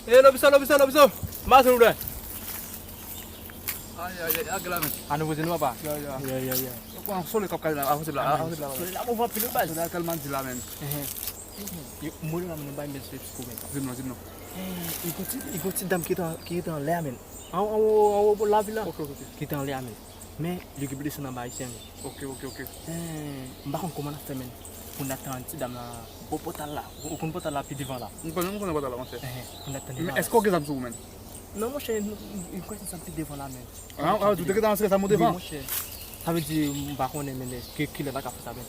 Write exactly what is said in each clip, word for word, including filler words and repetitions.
E, Lobiso, Lobiso, Lobiso! Mache, silvouplè! Ay, ay, ay, ak la, men. A nouvo, se nou, papa? Ya, ya. Ya, ya, ya. Ou konn sole k ap kale la, avanse la, avanse la. Sole la move anpil, wi, baz. Sole la tèlman di la, men. Enhen. Yo, mwen la, mwen bay mèt sou Mexico, men. Di m non, di m non. Eh, li gon ti, li gon ti dam ki te, ki te anlè a, men. An, anwo, anwo, anwo lavil la. Ok, ok, ok. Ki te anlè a, men. Men, li okipe desann anba ayisyen, men. Ok, ok, ok. Eh, m pa konn kòman n ap fè, men. Pou n ap tann ti dam la, bò pòtal la. Ou, ou konn pòtal la pi devan la? M konnen, m konnen pòtal la, monchè. Eh, eh, pou n ap tann li la. Men èske w gen zam sou ou, men? Non, monchè, nou, m kwè se sa pi devan la, men. Ah, ah, ou te gentan antre sa mwen devan? Wi, monchè. Sa vle di, m pa konnen, men, ki, kilè n ta ka fè sa, men.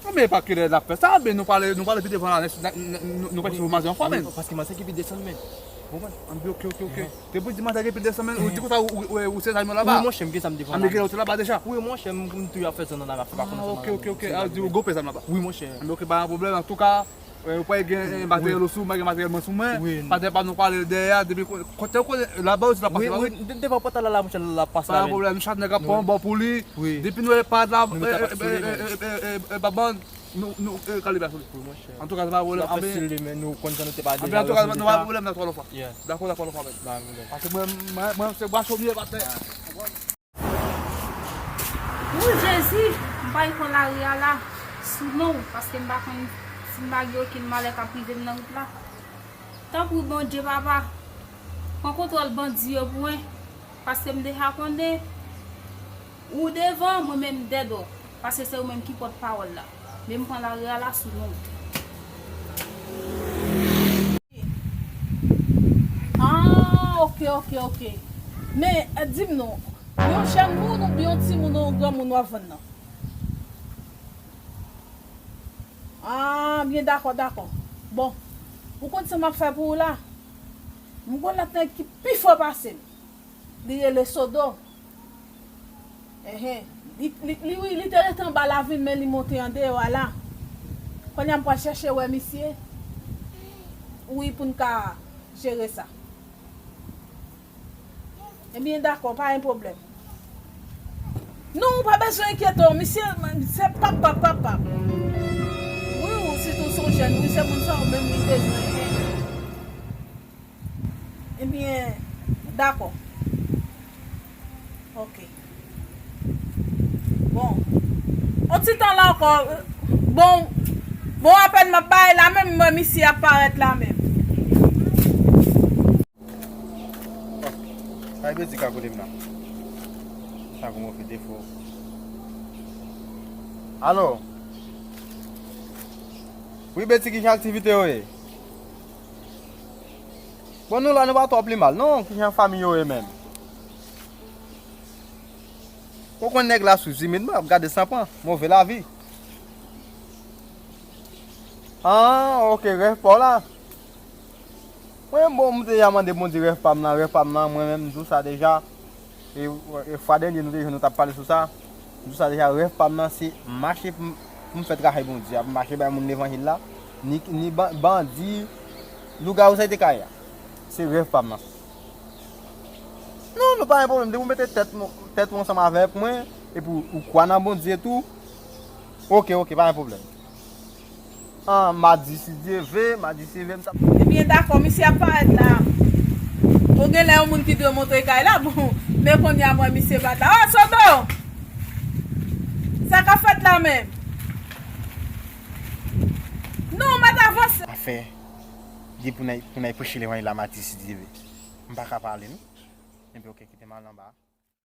Non, men pa kilè n ap fè sa, men nou prale, nou prale pi devan la, n, n, n, nou, nou pral sou manzè ankò, men. Paske manzè ki pi desann, men. Ou konprann? An, ok, ok, ok. Te pou di manzè ki pi desann, men, ou di konsa, ou, ou, ou se zam yo laba? Wi, monchè, m gen zam devan la. An, men gen lòt laba deja? Wi, monchè, m, m toujou ap fè zòn nan la, m ap fè pa konnen. Ah, ok, ok, ok. Ah, di ou gon pè zam laba? Wi, monchè. An, ok, pa gen pwoblèm, antouka. Eh, ou pa gen, eh, materyèl ou sou, mwen gen materyèl mwen sou mwen. Wi. Patè pa nou pale dèyè a, depi kote ou konnen, laba ou di l ap pase la, wi. Wi, de-, devan pòtal la, la, monchè, l ap pase la, wi. Pa gen pwoblèm, chak nèg ap pran yon bò pou li. Wi. Depi nou wè pa la, nou mete eh, pa sou li, eh, men. Eh, eh, eh, eh, eh, babann, nou, nou, eh, kalibra sou li. Wi, monchè. Antouka, se pa pwoblèm. N ap fè stil li, men nou konn jan nou te pale deja, antouka, nou pa gen pwoblèm, dakò, lòt fwa. Yeah. Dakò, dakò, lòt fwa, men. Pa gen pwoblèm. Paske mwen, mwen, mwen, se bwa cho m ye, patè. Wi, Jezi, m pral pran lari a la, sou non w, paske m pa konn si m pa gen okenn malè k ap rive m nan wout la. Tanpri, Bondye, papa, pran kontwòl bandi yo pou mwen, paske m deja konnen ou devan, mwen menm m dèyè w, paske se ou menm ki pòt pawòl la. Men m pran lari a la sou non w. Ah, ok, ok, ok. Men, eh, di m non, yon jèn moun oubyen yon timoun ou yon granmoun w ap vann nan? Ah, byen, dakò, dakò. Bon, ou konn sa m ap fè pou ou la? M gon lòt nèg ki pi fò pase m. Li rele Sodo. Enhen. Li, li, li, wi, li te rete anba lavil, men li monte andeyò a la. Kounye a m pral chèche wè misye. Wi, pou n ka jere sa. Ebyen, dakò, pa gen pwoblèm. Non, ou pa bezwen enkyete w, misye, se pap, pap, pap, pap. Wi, wi, sitou se yon jèn, wi, se moun sa yo menm li bezwen. Ebyen, dakò. Ok. Bon. On ti tan la ankò. Bon. Bon, apèn m ap bay la menm, m wè misye ap parèt la menm. Ay, beti ka kote m nan. Sa gon move defo. Alo. Wi, beti, ki jan aktivite yo ye? Bon, nou la, nou pa twò pi mal, non. Ki jan fanmi yo ye menm? Ou konn nèg la sou zimit mwen, ap gade san pran. Move lavi. Ah, ok, rèv pa w la. Mwen, bon, m te ja mande Bondye rèv pa m nan, rèv pa m nan, mwen menm, m di w sa deja. E, e fwa dènye nou te jwenn, nou t ap pale sou sa. M di w sa deja, rèv pa m nan, se mache pou m, pou m fè travay Bondye a, pou m mache bay moun levanjil la, ni, ni ban-, bandi, lougawou, sa te ka ye a. Se rèv pa m nan. Non, nou pa gen pwoblèm. Depi w mete tèt nou, tèt ou ansanm avèk mwen, epi w, ou kwè nan Bondye tou, ok, ok, pa gen pwoblèm. Ah, madi si Dye ve, madi si Dye ve, m t ap... Ebyen, dakò, misye ap parèt la. Bon, genlè yon moun ki dwe montre kay la, bon, men kounye a mwen, misye pa t la. Oh, Sodo! Sa k ap fèt la menm? Non, m pa t avanse. Afè, di pou n al, pou n al preche levanjil la madi si Dye ve. M pa ka pale, non. Enben, ok, kite m al anba.